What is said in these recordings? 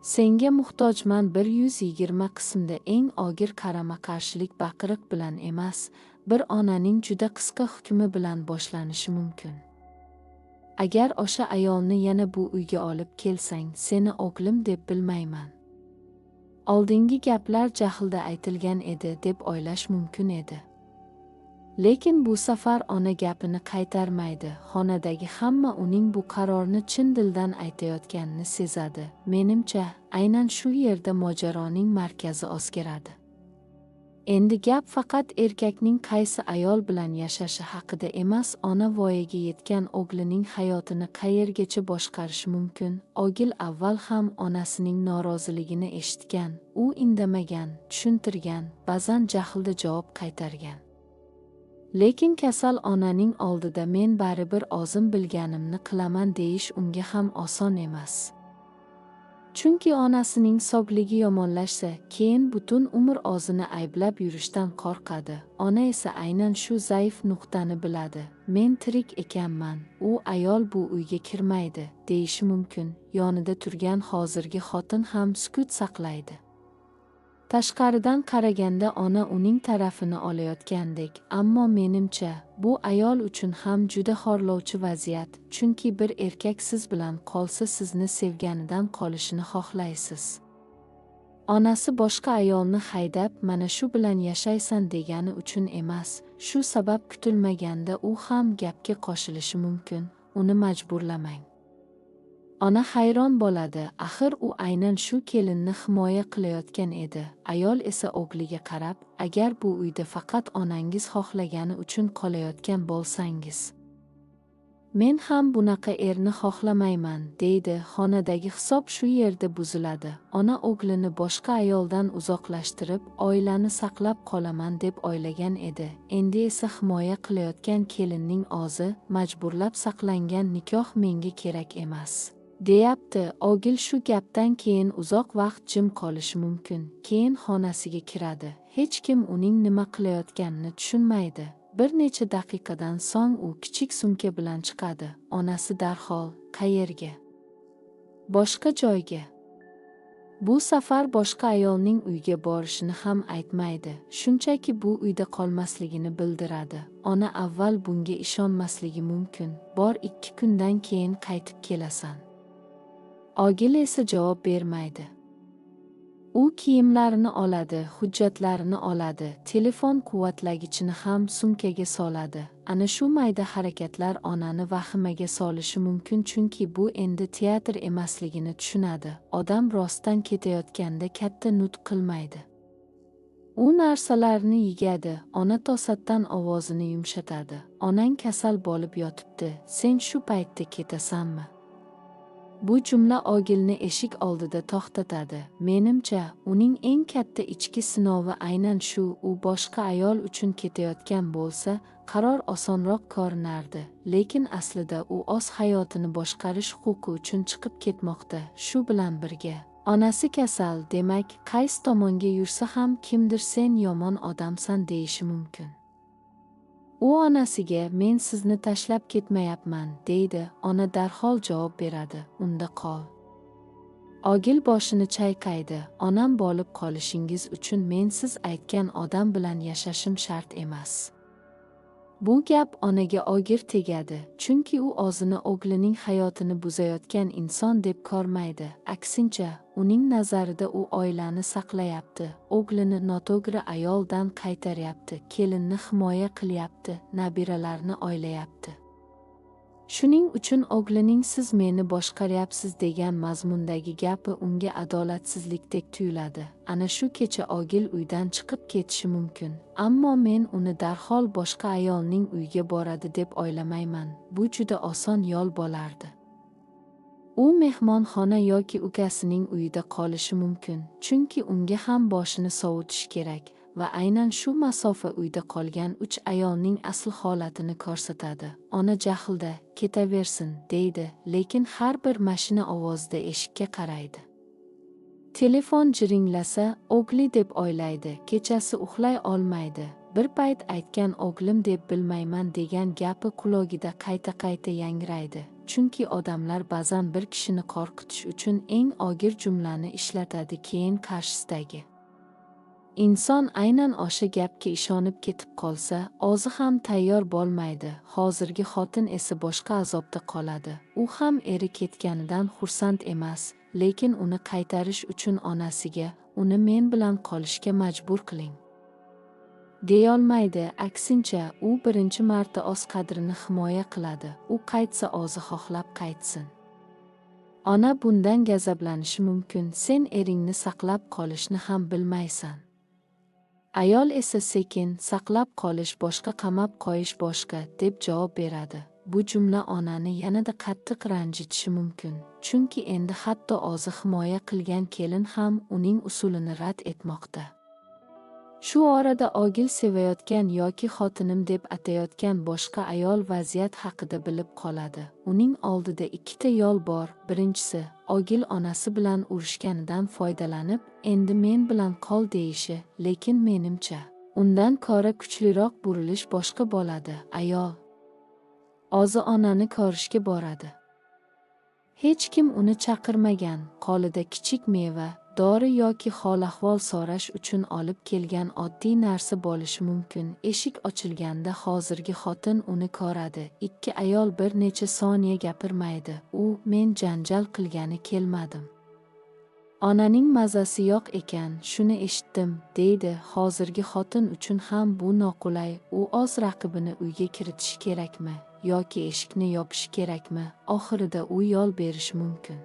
Senga muhtojman 120 qismda eng og'ir qarama-qarshilik baqiriq bilan emas, bir onaning juda qisqa hukmi bilan boshlanishi mumkin. Agar o'sha ayolni yana bu uyga olib kelsang, seni o'g'lim deb bilmayman. Oldingi gaplar jahlda aytilgan edi deb o'ylash mumkin edi. Lekin bu safar ona gapini qaytarmaydi. Xonadagi hamma uning bu qarorni chin dildan aytayotganini sezadi. Menimcha, aynan shu yerda mojaroning markazi o'zgaradi. Endi gap faqat erkakning qaysi ayol bilan yashashi haqida emas, ona voyaga yetgan o'g'lining hayotini qayergacha boshqarishi mumkin. O'g'il avval ham onasining noroziligini eshitgan, u indamagan, tushuntirgan, ba'zan jahlda javob qaytargan. Lekin kasal onaning oldida men baribir o'zim bilganimni qilaman deyish unga ham oson emas. Chunki onasining sog'ligi yomonlashsa, keyin butun umr o'zini ayblab yurishdan qo'rqadi. Ona esa aynan shu zaif nuqtani biladi. Men tirik ekanman, u ayol bu uyga kirmaydi, deyishi mumkin. Yonida turgan hozirgi xotin ham sukut saqlaydi. Tashqaridan qaraganda ona uning tarafini olayotgandek, ammo menimcha, bu ayol uchun ham juda xorlovchi vaziyat, chunki bir erkak siz bilan qolsa sizni sevganidan qolishini xohlaysiz. Onasi boshqa ayolni haydab, mana shu bilan yashaysan degani uchun emas, shu sabab kutilmaganda u ham gapga qo'shilishi mumkin, uni majburlamang. Ona hayron bo'ladi, axir u aynan shu kelinni himoya qilayotgan edi. Ayol esa o'g'liga qarab, agar bu uyda faqat onangiz xohlagani uchun qolayotgan bo'lsangiz, men ham bunaqa erni xohlamayman, deydi. Xonadagi hisob shu yerda buziladi. Ona o'g'lini boshqa ayoldan uzoqlashtirib, oilani saqlab qolaman deb o'ylagan edi. Endi esa himoya qilayotgan kelinning o'zi majburlab saqlangan nikoh menga kerak emas, deyapti. O'g'il shu gapdan keyin uzoq vaqt jim qolishi mumkin. Keyin xonasiga kiradi. Hech kim uning nima qilayotganini tushunmaydi. Bir necha daqiqadan so'ng u kichik sumka bilan chiqadi. Onasi darhol, qayerga? Boshqa joyga. Bu safar boshqa ayolning uyga borishini ham aytmaydi. Shunchaki bu uyda qolmasligini bildiradi. Ona avval bunga ishonmasligi mumkin. Bor, 2 kundan keyin qaytib kelasan. O'g'il esa javob bermaydi. U kiyimlarini oladi, hujjatlarini oladi, telefon quvvatlagichini ham sumkaga soladi. Ana shu mayda harakatlar onani vahimaga solishi mumkin, chunki bu endi teatr emasligini tushunadi. Odam rostdan ketayotganda katta nutq qilmaydi. U narsalarni yigadi, ona to'satdan ovozini yumshatadi. Onang kasal bo'lib yotibdi, sen shu paytda ketasanmi? Bu jumla o'g'ilni eshik oldida to'xtatadi. Menimcha, uning eng katta ichki sinovi aynan shu. U boshqa ayol uchun ketayotgan bo'lsa, qaror osonroq ko'rinardi. Lekin aslida u o'z hayotini boshqarish huquqi uchun chiqib ketmoqda. Shu bilan birga, onasi kasal, demak, qaysi tomonga yursa ham kimdir sen yomon odamsan deyishi mumkin. U onasiga, men sizni tashlab ketmayapman, deydi. Ona darhol javob beradi, unda qol. O'g'il boshini chayqaydi. Onam bo'lib qolishingiz uchun men siz aytgan odam bilan yashashim shart emas. Bu gap onaga og'ir tegadi, chunki u o'zini o'g'lining hayotini buzayotgan inson deb ko'rmaydi. Aksincha, uning nazarida u oilani saqlayapti, o'g'lini noto'g'ri ayoldan qaytaryapti, kelinni himoya qilyapti, nabiralarni oylayapti. Shuning uchun o'g'lining siz meni boshqaryapsiz degan mazmundagi gapi unga adolatsizlikdek tuyuladi. Ana shu kecha o'g'il uydan chiqib ketishi mumkin, ammo men uni darhol boshqa ayolning uyiga boradi deb o'ylamayman. Bu juda oson yo'l bo'lardi. U mehmonxona yoki ukasining uyida qolishi mumkin, chunki unga ham boshini sovutish kerak va aynan shu masofa uyda qolgan 3 ayolning asl holatini ko'rsatadi. Ona jahlda, ketaversin, deydi, lekin har bir mashina ovozida eshikka qaraydi. Telefon jiringlasa, o'g'li deb o'ylaydi, kechasi uxlay olmaydi. Bir payt aytgan o'g'lim deb bilmayman degan gapi qulog'ida qayta-qayta yangraydi. Chunki odamlar ba'zan bir kishini qo'rqitish uchun eng og'ir jumlani ishlatadi, keyin qarshisidagi inson aynan o'sha gapga ishonib ketib qolsa, o'zi ham tayyor bo'lmaydi. Hozirgi xotin esa boshqa azobda qoladi. U ham eri ketganidan xursand emas, lekin uni qaytarish uchun onasiga, uni men bilan qolishga majbur qiling deyolmaydi. Aksincha, u birinchi marta o'z qadrini himoya qiladi. U qaytsa o'zi xohlab qaytsin. Ona bundan g'azablanishi mumkin. Sen eringni saqlab qolishni ham bilmaysan. Ayol esa sekin, saqlab qolish boshqa, qamab qo'yish boshqa, deb javob beradi. Bu jumla onani yanada qattiq ranjitishi mumkin. Chunki endi hatto o'zi himoya qilgan kelin ham uning usulini rad etmoqda. Shu orada o'g'il sevayotgan yoki xotinim deb atayotgan boshqa ayol vaziyat haqida bilib qoladi. Uning oldida ikkita yo'l bor. Birinchisi, o'g'il onasi bilan urushganidan foydalanib, endi men bilan qol deyishi, lekin menimcha, undan ko'ra kuchliroq burilish boshqa bo'ladi. Ayol o'zi onani ko'rishga boradi. Hech kim uni chaqirmagan, qo'lida kichik meva, dori yoki hol-ahvol so'rash uchun olib kelgan oddiy narsa bo'lishi mumkin. Eshik ochilganda hozirgi xotin uni ko'radi. Ikki ayol bir necha soniya gapirmaydi. U, men janjal qilgani kelmadim. Onaning mazasi yo'q ekan, shuni eshitdim, deydi. Hozirgi xotin uchun ham bu noqulay. U o'z raqibini uyga kiritishi kerakmi yoki eshikni yopishi kerakmi? Oxirida u yo'l berishi mumkin.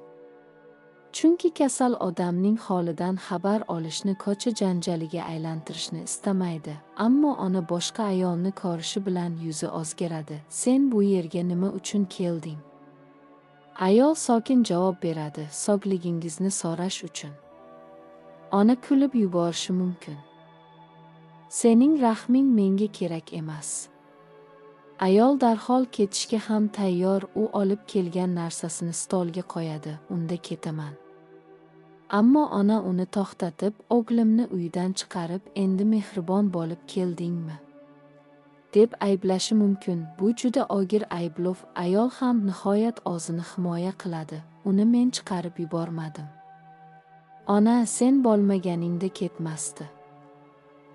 Chunki kasal odamning holidan xabar olishni ko'cha janjaliga aylantirishni istamaydi. Ammo ona boshqa ayolni ko'rishi bilan yuzi o'zgaradi. Sen bu yerga nima uchun kelding? Ayol sokin javob beradi, sog'ligingizni so'rash uchun. Ona kulib yuborishi mumkin. Sening rahming menga kerak emas. Ayol darhol ketishga ham tayyor. U olib kelgan narsasini stolga qo'yadi. Unda ketaman. Ammo ona uni to'xtatib, o'g'limni uydan chiqarib, endi mehribon bo'lib keldingmi? Deb ayblashi mumkin. Bu juda og'ir ayblov. Ayol ham nihoyat o'zini himoya qiladi. Uni men chiqarib yubormadim. Ona, sen bo'lmaganingda ketmasdi.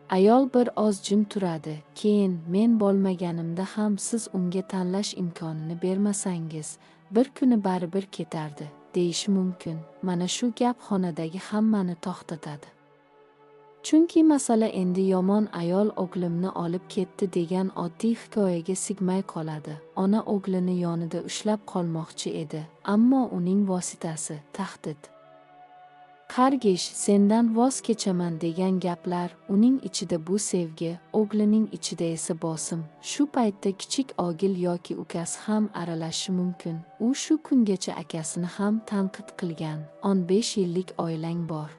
Ayol bir oz jim turadi. Keyin, men bo'lmaganimda ham siz unga tanlash imkonini bermasangiz, bir kuni baribir ketardi, deyishi mumkin. Mana shu gap xonadagi hammani to'xtatadi. Chunki masala endi yomon ayol o'g'limni olib ketdi degan oddiy hikoyaga sig'may qoladi. Ona o'g'lini yonida ushlab qolmoqchi edi, ammo uning vositasi tahdid, qargish, sendan voz kechaman degan gaplar, uning ichida bu sevgi, o'g'lining ichida esa bosim. Shu paytda kichik o'g'il yoki ukasi ham aralashishi mumkin. U shu kungacha akasini ham tanqid qilgan. 15 yillik oilang bor.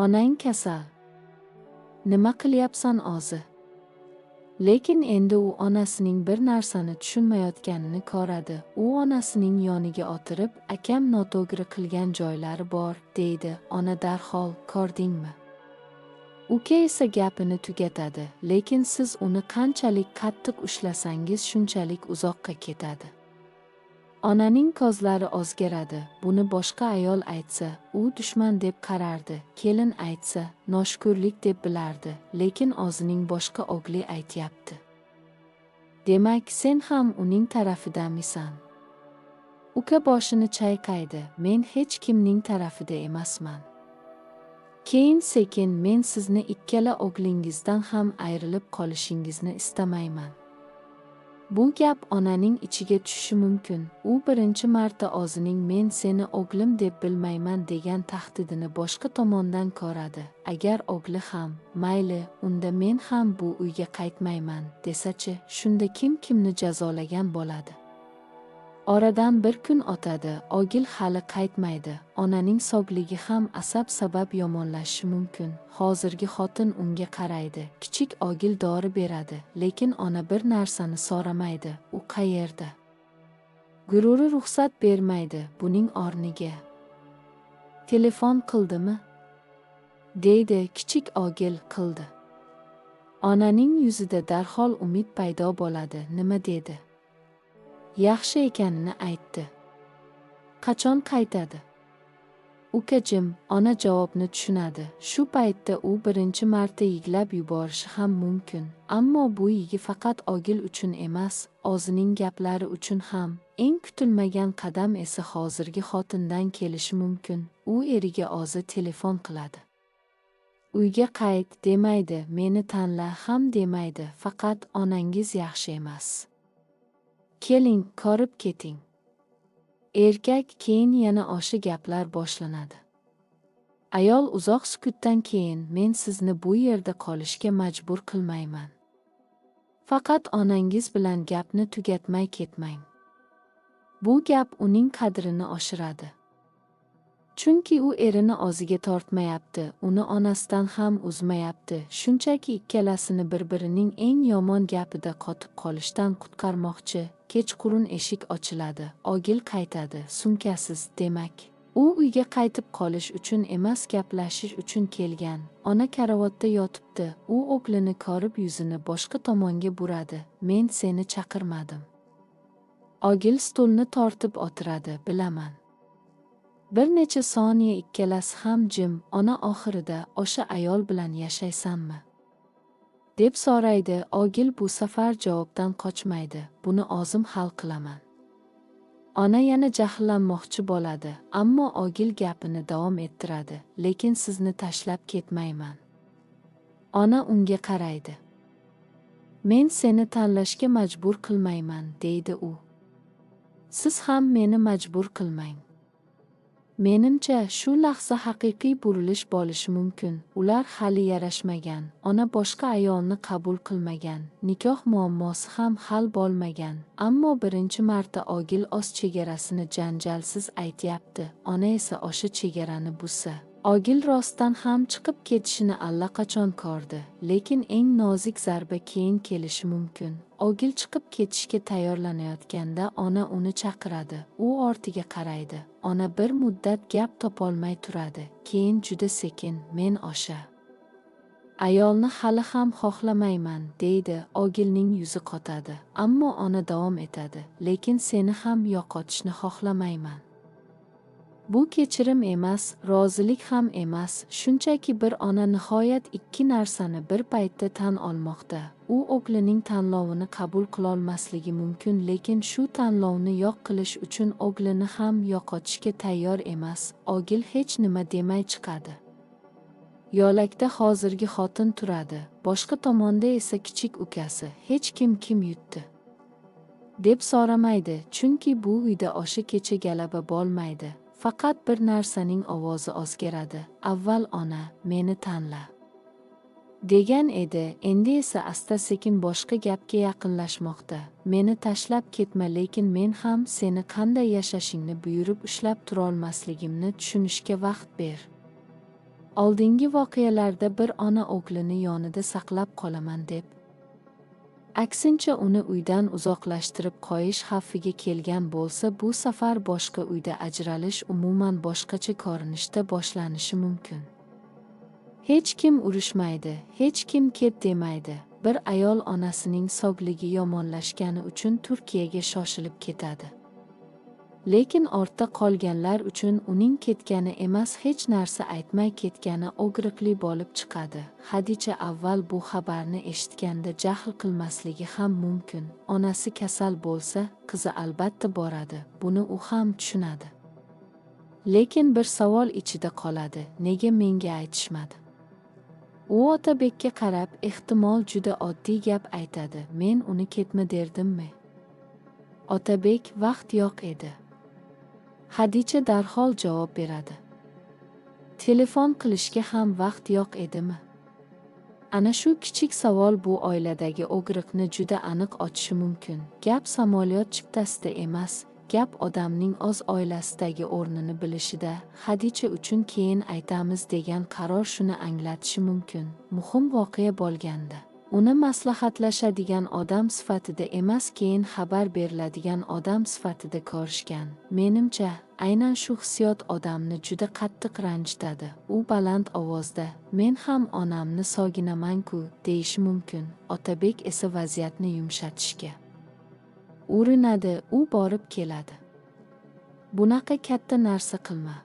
Onang kasal. Nima qilyapsan o'zi? Lekin endi u onasining bir narsani tushunmayotganini ko'radi. U onasining yoniga o'tirib, akam noto'g'ri qilgan joylari bor, deydi. Ona darhol, ko'rdingmi? Uka esa gapini tugatadi, lekin siz uni qanchalik qattiq ushlasangiz shunchalik uzoqqa ketadi. Onaning ko'zlari o'zgaradi. Buni boshqa ayol aytsa, u dushman deb qarardi. Kelin aytsa, noshukurlik deb bilardi, lekin o'zining boshqa o'g'li aytyapti. Demak, sen ham uning tarafidamisan? Uka boshini chayqaydi. Men hech kimning tarafida emasman. Keyin sekin, men sizni ikkala o'g'lingizdan ham ayrilib qolishingizni istamayman. Bu gap onaning ichiga tushishi mumkin. U birinchi marta o'zining men seni o'g'lim deb bilmayman degan tahdidini boshqa tomondan ko'radi. Agar o'g'li ham, mayli, unda men ham bu uyga qaytmayman, desachi, shunda kim kimni jazolagan bo'ladi? Oradan bir kun o'tadi, o'g'il hali qaytmaydi. Onaning sog'ligi ham asab sabab yomonlashishi mumkin. Hozirgi xotin unga qaraydi. Kichik o'g'il dori beradi, lekin ona bir narsani so'ramaydi. U qayerda? Gururi ruxsat bermaydi buning o'rniga. Telefon qildimi? Deydi. Kichik o'g'il qildi. Onaning yuzida darhol umid paydo bo'ladi. Nima dedi? Yaxshi ekanini aytdi. Qachon qaytadi? Uka jim, ona javobni tushunadi. Shu paytda u birinchi marta yiglab yuborishi ham mumkin. Ammo bu yigi faqat Ogil uchun emas, o'zining gaplari uchun ham. Eng kutilmagan qadam esa hozirgi xotindan kelishi mumkin. U eriga o'zi telefon qiladi. Uyga qayt demaydi, meni tanla ham demaydi, faqat onangiz yaxshi emas. Keling, ko'rib keting. Erkak keyin yana o'sha gaplar boshlanadi. Ayol uzoq sukutdan keyin men sizni bu yerda qolishga majbur qilmayman. Faqat onangiz bilan gapni tugatmay ketmang. Bu gap uning qadrini oshiradi. Chunki u erini o'ziga tortmayapti, uni onasidan ham uzmayapti, shunchaki ikkalasini bir-birining eng yomon gapida qotib qolishdan qutqarmoqchi. Kechqurun eshik ochiladi, Ogil qaytadi, sumkasiz, demak. U uyga qaytib qolish uchun emas, gaplashish uchun kelgan. Ona karavotda yotibdi, u o'g'lini ko'rib yuzini boshqa tomonga buradi. Men seni chaqirmadim. Ogil stulni tortib o'tiradi, bilaman. Bir necha soniya ikkalasi ham jim. Ona oxirida o'sha ayol bilan yashaysanmi? Deb so'raydi. Ogil bu safar javobdan qochmaydi. Buni o'zim hal qilaman. Ona yana jahllanmoqchi bo'ladi, ammo Ogil gapini davom ettiradi. Lekin sizni tashlab ketmayman. Ona unga qaraydi. Men seni tanlashga majbur qilmayman, deydi u. Siz ham meni majbur qilmang. Menimcha, shu lahza haqiqiy burilish bo'lishi mumkin. Ular hali yarashmagan, ona boshqa ayolni qabul qilmagan, nikoh muammosi ham hal bo'lmagan. Ammo birinchi marta Ogil o'z chegarasini janjalsiz aytyapti, ona esa o'sha chegarani buzsa. Ogil rostdan ham chiqib ketishini allaqachon ko'rdi, lekin eng nozik zarba keyin kelishi mumkin. Ogil chiqib ketishga tayyorlanayotganda ona uni chaqiradi. U ortiga qaraydi. Ona bir muddat gap topolmay turadi. Keyin juda sekin, men o'sha ayolni hali ham xohlamayman, deydi. Ogilning yuzi qotadi. Ammo ona davom etadi. Lekin seni ham yo'qotishni xohlamayman. Bu kechirim emas, rozilik ham emas, shunchaki bir ona nihoyat ikki narsani bir paytda tan olmoqda. U o'g'lining tanlovini qabul qilolmasligi mumkin, lekin shu tanlovni yo'q qilish uchun o'g'lini ham yo'qotishga tayyor emas. Ogil hech nima demay chiqadi. Yo'lakda hozirgi xotin turadi, boshqa tomonda esa kichik ukasi. Hech kim kim yutdi deb so'ramaydi, chunki bu uyda o'sha kecha g'alaba bo'lmaydi. Faqat bir narsaning ovozi o'zgaradi. Avval ona, meni tanla, degan edi, endi esa asta-sekin boshqa gapga yaqinlashmoqda. Meni tashlab ketma, lekin men ham seni qanday yashashingni buyurib ushlab turolmasligimni tushunishga vaqt ber. Oldingi voqealarda bir ona o'g'lini yonida saqlab qolaman deb, aksincha uni uydan uzoqlashtirib qo'yish xavfiga kelgan bo'lsa, bu safar boshqa uyda ajralish umuman boshqacha ko'rinishda boshlanishi mumkin. Hech kim urushmaydi, hech kim ket demaydi. Bir ayol onasining sog'ligi yomonlashgani uchun Turkiyaga shoshilib ketadi. Lekin ortda qolganlar uchun uning ketgani emas, hech narsa aytmay ketgani og'riqli bo'lib chiqadi. Hadicha avval bu xabarni eshitganda jahl qilmasligi ham mumkin. Onasi kasal bo'lsa, qizi albatta boradi. Buni u ham tushunadi. Lekin bir savol ichida qoladi: nega menga aytishmadi? U Otabekka qarab, ehtimol juda oddiy gap aytadi: men uni ketma derdimmi? Otabek, vaqt yo'q edi. Hadicha darhol javob beradi. Telefon qilishga ham vaqt yo'q edimi? Ana shu kichik savol bu oiladagi og'riqni juda aniq ochishi mumkin. Gap samolyot chiptasida emas, gap odamning o'z oilasidagi o'rnini bilishida. Hadicha uchun keyin aytamiz degan qaror shuni anglatishi mumkin. Muhim voqea bo'lganda Uni maslahatlashadigan odam sifatida emas, keyin xabar beriladigan odam sifatida ko'rishgan. Menimcha, aynan shu hissiyot odamni juda qattiq ranjitadi. U baland ovozda, "Men ham onamni sog'inaman-ku", deyishi mumkin. Otabek esa vaziyatni yumshatishga urinadi, u borib keladi. Bunaqa katta narsa qilma.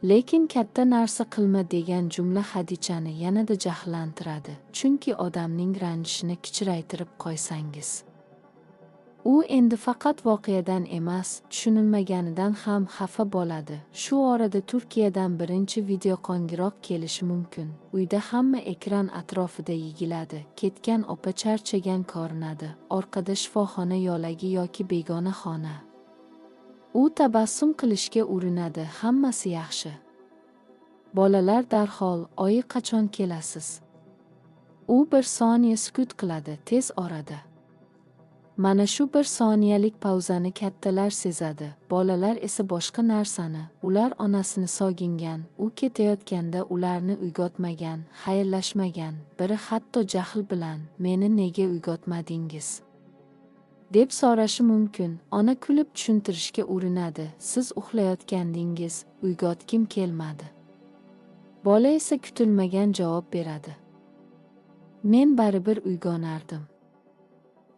Lekin katta narsa qilma degan jumla Hadichani yanada jahlantiradi, chunki odamning ranjishini kichraytirib qo'ysangiz, u endi faqat voqeadan emas, tushunilmaganidan ham xafa bo'ladi. Shu orada Turkiyadan birinchi videoqo'ng'iroq kelishi mumkin. Uyda hamma ekran atrofida yig'iladi. Ketgan opa charchagan ko'rinadi. Orqada shifoxona yo'lagi yoki begona xona. U tabassum qilishga urinadi, hammasi yaxshi. Bolalar darhol, "Oyi, qachon kelasiz?" U bir soniya sukut qiladi, tez orada. Mana shu bir soniyalik pauzani kattalar sezadi, bolalar esa boshqa narsani. Ular onasini sogingan, u ketayotganda ularni uyg'otmagan, xayrlashmagan, biri hatto jahl bilan, "Meni nega uyg'otmadingiz?" deb so'rashi mumkin. Ona kulib tushuntirishga urinadi, "Siz uxlayotgandingiz, uyg'otgim kelmadi." Bola esa kutilmagan javob beradi. "Men baribir uyg'onardim."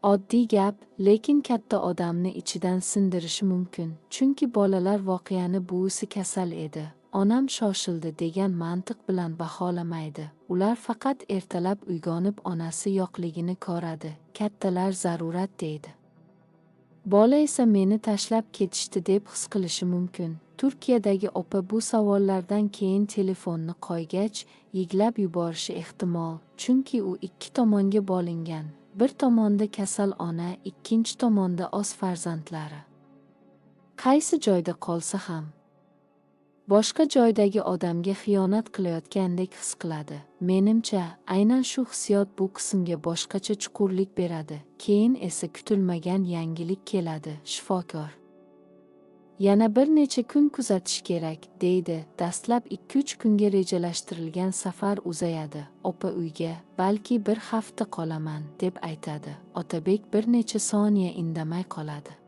Oddiy gap, lekin katta odamni ichidan sindirishi mumkin, chunki bolalar voqeani buvisi kasal edi, onam shoshildi degan mantiq bilan baholamaydi. Ular faqat ertalab uyg'onib onasi yo'qligini ko'radi. Kattalar zarurat deydi. Bola esa meni tashlab ketishdi deb his qilishi mumkin. Turkiyadagi opa bu savollardan keyin telefonni qo'ygach, yig'lab yuborishi ehtimol, chunki u ikki tomonga bo'lingan. Bir tomonda kasal ona, ikkinchi tomonda o'z farzandlari. Qaysi joyda qolsa ham boshqa joydagi odamga xiyonat qilayotgandek his qiladi. Menimcha, aynan shu hissiyot bu qismga boshqacha chuqurlik beradi. Keyin esa kutilmagan yangilik keladi. Shifokor yana bir necha kun kuzatish kerak, deydi. Dastlab 2-3 kunga rejalashtirilgan safar uzayadi. Opa uyga, balki bir hafta qolaman, deb aytadi. Otabek bir necha soniya indamay qoladi.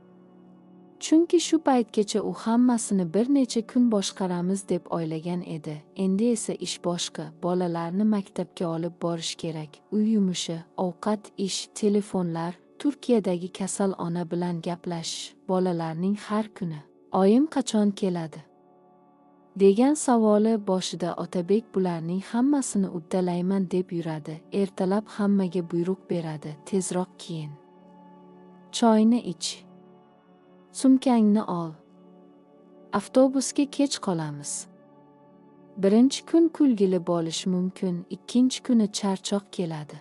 Chunki shu paytgacha u hammasini bir necha kun boshqaramiz deb o'ylagan edi. Endi esa ish boshqa, bolalarni maktabga olib borish kerak, uy yumushi, ovqat, ish, telefonlar, Turkiyadagi kasal ona bilan gaplashish, bolalarning har kuni "Oyim qachon keladi?" degan savoli boshida. Otabek bularning hammasini uddalayman deb yuradi. Ertalab hammaga buyruq beradi, tezroq kiyin, choyni ich, sumkangni ol, avtobusga kech qolamiz. Birinchi kun kulgili bo'lishi mumkin, ikkinchi kuni charchoq keladi.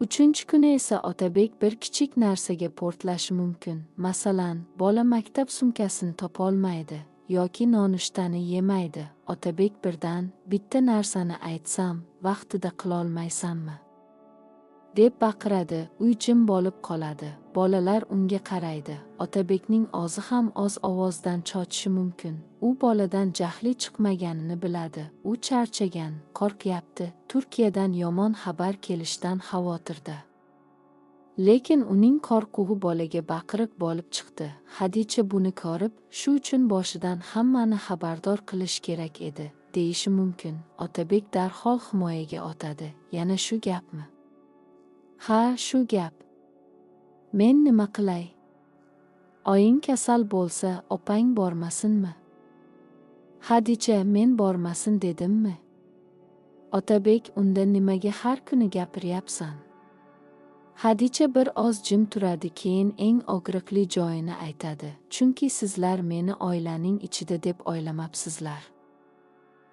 Uchinchi kuni esa Otabek bir kichik narsaga portlashi mumkin. Masalan, bola maktab sumkasini topolmaydi yoki nonushtani yemaydi. Otabek birdan, "Bitta narsani aytsam, vaqtida qilolmaysanmi?" deb baqiradi. Uy jim bo'lib qoladi. Bolalar unga qaraydi. Otabekning o'zi ham o'z ovozdan chochishi mumkin. U boladan jahli chiqmaganini biladi. U charchagan, qo'rqyapti, Turkiyadan yomon xabar kelishidan xavotirda. Lekin uning qo'rquvi bolaga baqiriq bo'lib chiqdi. Hadicha buni ko'rib, "Shu uchun boshidan hammani xabardor qilish kerak edi", deyishi mumkin. Otabek darhol himoyaga otadi. "Yana shu gapmi?" "Ha, shu gap. Men nima qilay? Oying kasal bo'lsa, opang bormasinmi?" "Hadicha, men bormasin dedimmi?" Otabek, "Unda nimaga har kuni gapiryapsan?" Hadicha bir oz jim turadi, keyin eng og'riqli joyini aytadi. "Chunki sizlar meni oilaning ichida deb o'ylamabsizlar."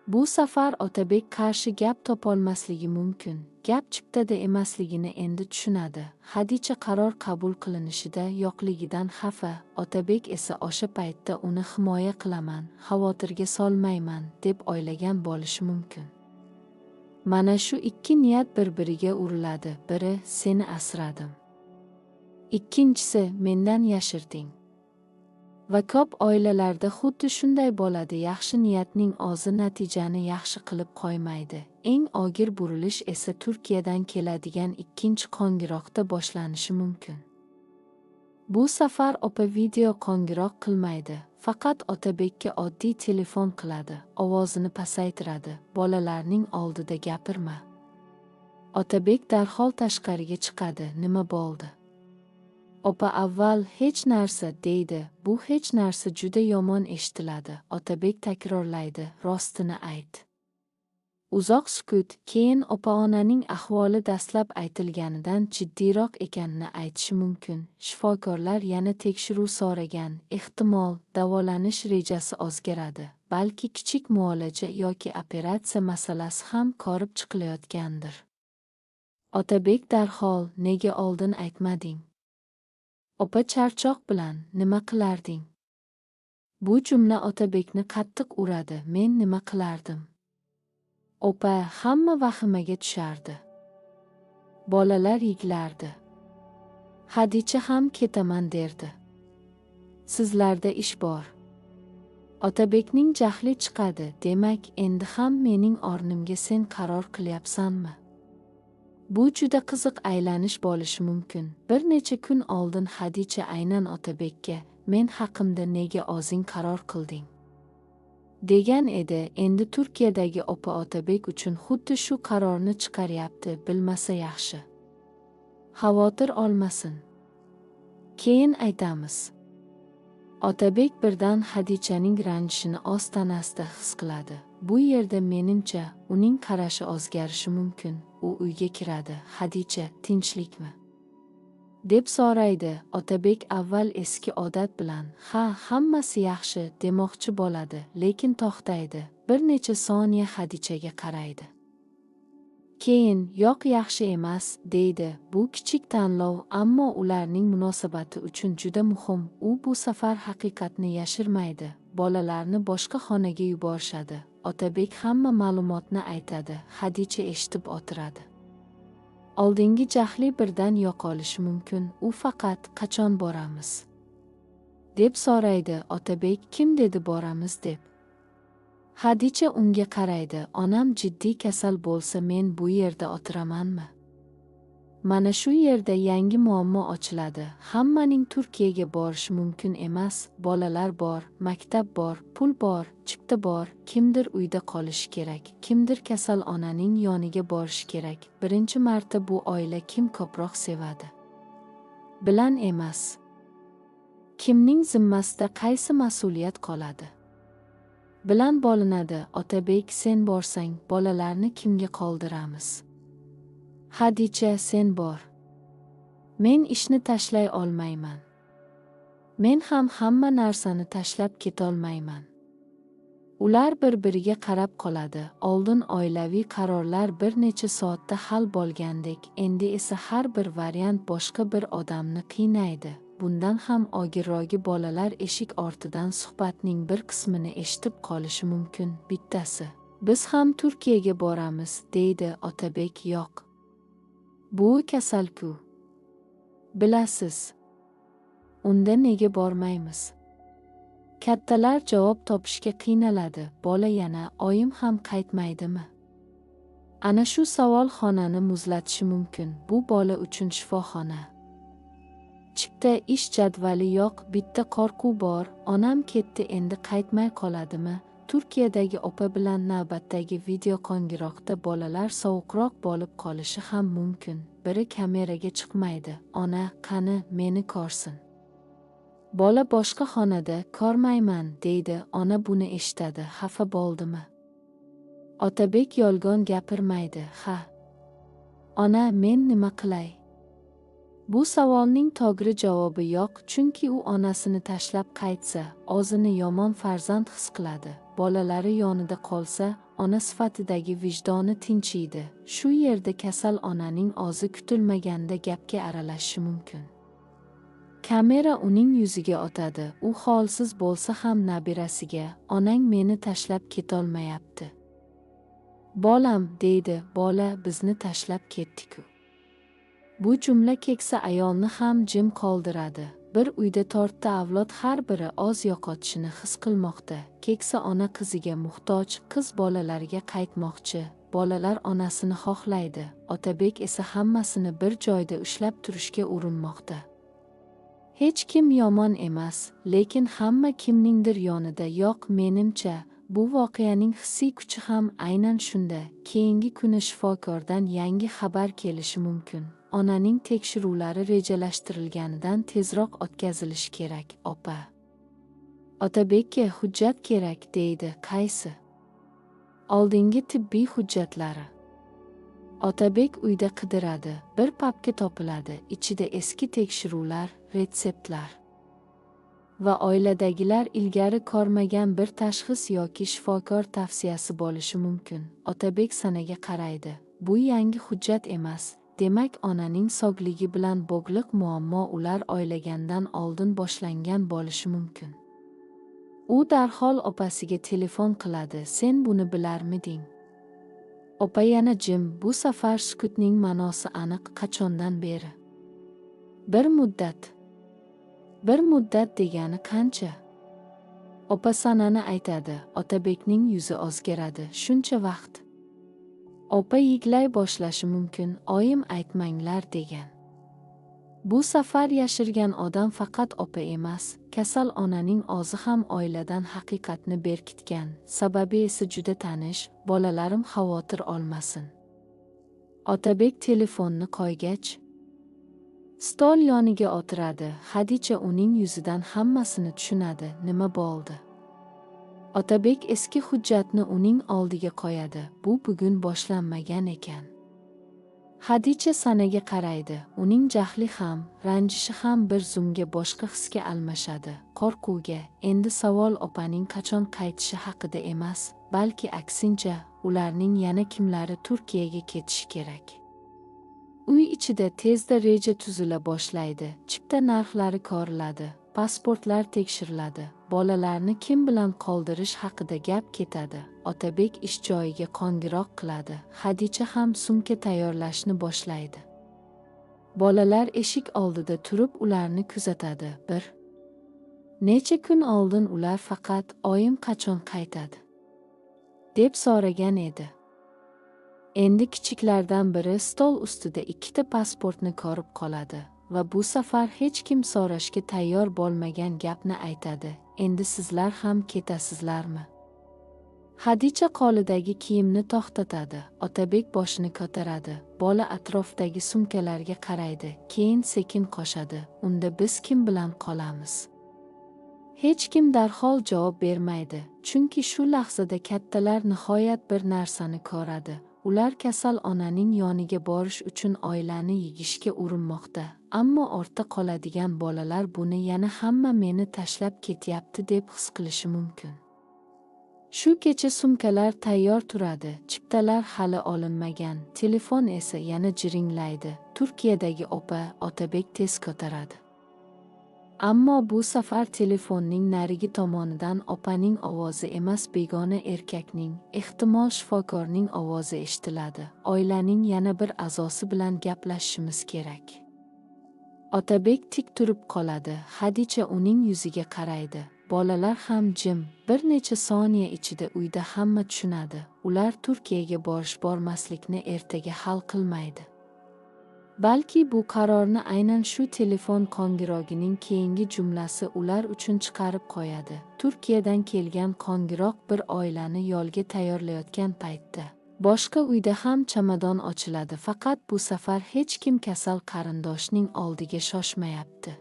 Bu safar Otabek qarshi gap topolmasligi mumkin. Gap chiptada emasligini endi tushunadi. Hadicha qaror qabul qilinishida yo'qligidan xafa, Otabek esa o'sha paytda uni himoya qilaman, xavotirga solmayman deb o'ylagan bo'lishi mumkin. Mana shu ikki niyat bir-biriga uriladi. Biri, seni asradim. Ikkinchisi, mendan yashirding. Va ko'p oilalarda xuddi shunday bo'ladi, yaxshi niyatning o'zi natijani yaxshi qilib qo'ymaydi. Eng og'ir burilish esa Turkiyadan keladigan ikkinchi qo'ng'iroqda boshlanishi mumkin. Bu safar opa video qo'ng'iroq qilmaydi, faqat Otabekka oddiy telefon qiladi, ovozini pasaytiradi, bolalarning oldida gapirma. Otabek darhol tashqariga chiqadi, nima bo'ldi? Opa avval hech narsa deydi, bu hech narsa juda yomon eshitiladi. Otabek takrorlaydi, rostini ayt. Uzoq sukut, keyin opa onaning ahvoli dastlab aytilganidan jiddiyroq ekanini aytishi mumkin. Shifokorlar yana tekshiruv so'ragan, ehtimol, davolanish rejasi o'zgaradi, balki kichik muolaja yoki operatsiya masalasi ham ko'rib chiqilayotgandir. Otabek darhol, nega oldin aytmading? Opa charchoq bilan, nima qilarding? Bu jumla Otabekni qattiq uradi, men nima qilardim? Opa hamma vahimaga tushardi. Bolalar yig'lardi. Hadicha ham ketaman derdi. Sizlarda ish bor. Otabekning jahli chiqadi, demak, endi ham mening o'rnimga sen qaror qilyapsanmi? Bu juda qiziq aylanish bo'lishi mumkin. Bir necha kun oldin Hadicha aynan Otabekka, men haqimda nega o'zing qaror qilding? Degan edi, endi Turkiyadagi opa Otabek uchun xuddi shu qarorni chiqaryapti, bilmasa yaxshi. Xavotir olmasin. Keyin aytamiz. Otabek birdan Hadichaning ranjishini ostanasida his qiladi. Bu yerda menimcha uning qarashi o'zgarishi mumkin. U uyga kiradi. Hadicha, tinchlikmi? Deb so'raydi. Otabek avval eski odat bilan, ha, hammasi yaxshi demoqchi bo'ladi, lekin to'xtaydi. Bir necha soniya Hadichaga qaraydi. Keyin, yo'q, yaxshi emas, deydi. Bu kichik tanlov, ammo ularning munosabati uchun juda muhim. U bu safar haqiqatni yashirmaydi. Bolalarni boshqa xonaga yuborishadi. Otabek hamma ma'lumotni aytadi. Hadicha eshitib o'tiradi. Oldingi jahli birdan yo'qolishi mumkin. U faqat, qachon boramiz? Deb so'raydi. Otabek, kim dedi boramiz deb? Hadicha unga qaraydi. Onam jiddiy kasal bo'lsa men bu yerda o'tiramanmi? Mana shu yerda yangi muammo ochiladi. Hammaning Turkiyaga borishi mumkin emas. Bolalar bor, maktab bor, pul bor, chipta bor, kimdir uyda qolishi kerak, kimdir kasal onaning yoniga borishi kerak. Birinchi marta bu oila kim ko'proq sevadi bilan emas. Kimning zimmasida qaysi mas'uliyat qoladi bilan bo'linadi. Otabek, sen borsang, bolalarni kimga qoldiramiz? Hadicha, sen bor. Men ishni tashlay olmayman. Men ham hamma narsani tashlab ketolmayman. Ular bir-biriga qarab qoladi. Oldin oilaviy qarorlar bir necha soatda hal bo'lgandek, endi esa har bir variant boshqa bir odamni qiynaydi. Bundan ham og'irrog'i bolalar eshik ortidan suhbatning bir qismini eshitib qolishi mumkin. Bittasi, biz ham Turkiyaga boramiz, deydi. Otabek, yo'q. Bu kasal-ku. Bilasiz. Unda nega bormaymiz? Kattalar javob topishga qiynaladi. Bola yana, oyim ham qaytmaydimi? Ana shu savol xonani muzlatishi mumkin. Bu bola uchun shifoxona. Chipta, ish jadvali yo'q, bitta qo'rquv bor. Onam ketdi, endi qaytmay qoladimi? Turkiyadagi opa bilan navbatdagi video qo'ng'iroqda bolalar sovuqroq bo'lib qolishi ham mumkin. Biri kameraga chiqmaydi. Ona, qani, meni ko'rsin. Bola boshqa xonada, ko'rmayman, deydi. Ona buni eshitadi. Xafa bo'ldimi? Otabek yolg'on gapirmaydi. Ha. Ona, men nima qilay? Bu savolning to'g'ri javobi yo'q, chunki u onasini tashlab qaytsa, o'zini yomon farzand his qiladi. Bolalari yonida qolsa, ona sifatidagi vijdoni tinchiydi. Shu yerda kasal onaning o'zi kutilmaganda gapga aralashishi mumkin. Kamera uning yuziga otadi. U holsiz bo'lsa ham nabirasiga, onang meni tashlab ketolmayapti. Bolam, deydi, bola bizni tashlab ketdi-ku. Bu jumla keksa ayolni ham jim qoldiradi. Bir uyda to'rtta avlod har biri oz yo'qotishini his qilmoqda. Keksa ona qiziga muhtoj, qiz bolalarga qaytmoqchi, bolalar onasini xohlaydi, Otabek esa hammasini bir joyda ushlab turishga urinmoqda. Hech kim yomon emas, lekin hamma kimningdir yonida yo'q. Menimcha, bu voqeaning hissiy kuchi ham aynan shunda. Keyingi kuni shifokordan yangi xabar kelishi mumkin. Onaning tekshiruvlari rejalashtirilganidan tezroq o'tkazilishi kerak, opa. Otabekka hujjat kerak, deydi. Qaysi? Oldingi tibbiy hujjatlari. Otabek uyda qidiradi, bir papka topiladi, ichida eski tekshiruvlar, retseptlar va oiladagilar ilgari ko'rmagan bir tashxis yoki shifokor tavsiyasi bo'lishi mumkin. Otabek sanaga qaraydi. Bu yangi hujjat emas. Demak, onaning sog'ligi bilan bog'liq muammo ular oylagandan oldin boshlangan bo'lishi mumkin. U darhol opasiga telefon qiladi. Sen buni bilarmiding? Opa yana jim. Bu safar sukutning ma'nosi aniq. Qachondan beri? Bir muddat. Bir muddat degani qancha? Opa sanani aytadi. Otabekning yuzi o'zgaradi. Shuncha vaqt. Opa yig'lay boshlashi mumkin. Oyim aytmanglar degan. Bu safar yashirgan odam faqat opa emas, kasal onaning o'zi ham oiladan haqiqatni berkitgan. Sababi esa juda tanish, bolalarim xavotir olmasin. Otabek telefonni qo'ygach, stol yoniga o'tiradi. Hadicha uning yuzidan hammasini tushunadi. Nima bo'ldi? Otabek eski hujjatni uning oldiga qo'yadi. Bu bugun boshlanmagan ekan. Hadicha sanaga qaraydi. Uning jahli ham, ranjishi ham bir zumga boshqa hisga almashadi. Qo'rquvga. Endi savol opaning qachon qaytishi haqida emas, balki aksincha, ularning yana kimlari Turkiyaga ketishi kerak. Uy ichida tezda reja tuzila boshlaydi. Chipta narxlari ko'riladi, pasportlar tekshiriladi, bolalarni kim bilan qoldirish haqida gap ketadi. Otabek ish joyiga qo'ng'iroq qiladi. Hadicha ham sumka tayyorlashni boshlaydi. Bolalar eshik oldida turib ularni kuzatadi. Bir necha kun oldin ular faqat oyim qachon qaytadi deb so'ragan edi. Endi kichiklardan biri stol ustida ikkita pasportni ko'rib qoladi va bu safar hech kim so'rashga tayyor bo'lmagan gapni aytadi. Endi sizlar ham ketasizlarmi? Hadicha qo'lidagi kiyimni to'xtatadi. Otabek boshini ko'taradi. Bola atrofdagi sumkalarga qaraydi, keyin sekin qo'shadi. Unda biz kim bilan qolamiz? Hech kim darhol javob bermaydi, chunki shu lahzada kattalar nihoyat bir narsani ko'radi. Ular kasal onaning yoniga borish uchun oilani yig'ishga urinmoqda, ammo ortda qoladigan bolalar buni yana hamma meni tashlab ketyapti deb his qilishi mumkin. Shu kecha sumkalar tayyor turadi, chiptalar hali olinmagan, telefon esa yana jiringlaydi. Turkiyadagi opa. Otabek tez ko'taradi. Ammo bu safar telefonning narigi tomonidan opaning ovozi emas, begona erkakning, ehtimol shifokorning ovozi eshitiladi. Oilaning yana bir a'zosi bilan gaplashishimiz kerak. Otabek tik turib qoladi. Hadicha uning yuziga qaraydi. Bolalar ham jim. Bir necha soniya ichida uyda hamma tushunadi. Ular Turkiyaga borish-bormaslikni ertaga hal qilmaydi. Balki bu qarorni aynan shu telefon qo'ng'irog'ining keyingi jumlasi ular uchun chiqarib qo'yadi. Turkiyadan kelgan qo'ng'iroq bir oilani yo'lga tayyorlayotgan paytda. Boshqa uyda ham chamadon ochiladi, faqat bu safar hech kim kasal qarindoshning oldiga shoshmayapti.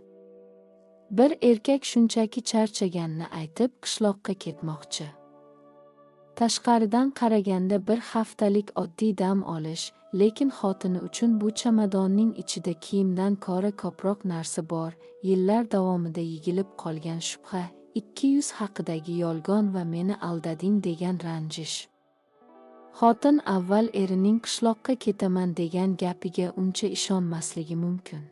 Bir erkak shunchaki charchaganini aytib qishloqqa ketmoqchi. Tashqaridan qaraganda bir haftalik oddiy dam olish, lekin xotini uchun bu chamadonning ichida kiyimdan ko'ra ko'proq narsa bor, yillar davomida yig'ilib qolgan shubha, 200 haqidagi yolg'on va meni aldading degan ranjish. Xotin avval erining qishloqqa ketaman degan gapiga uncha ishonmasligi mumkin.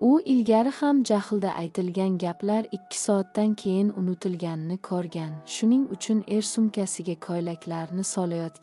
U ilgari ham jahlda aytilgan gaplar 2 soatdan keyin unutilganini ko'rgan. Shuning uchun er sumkasiga ko'ylaklarni solayotgan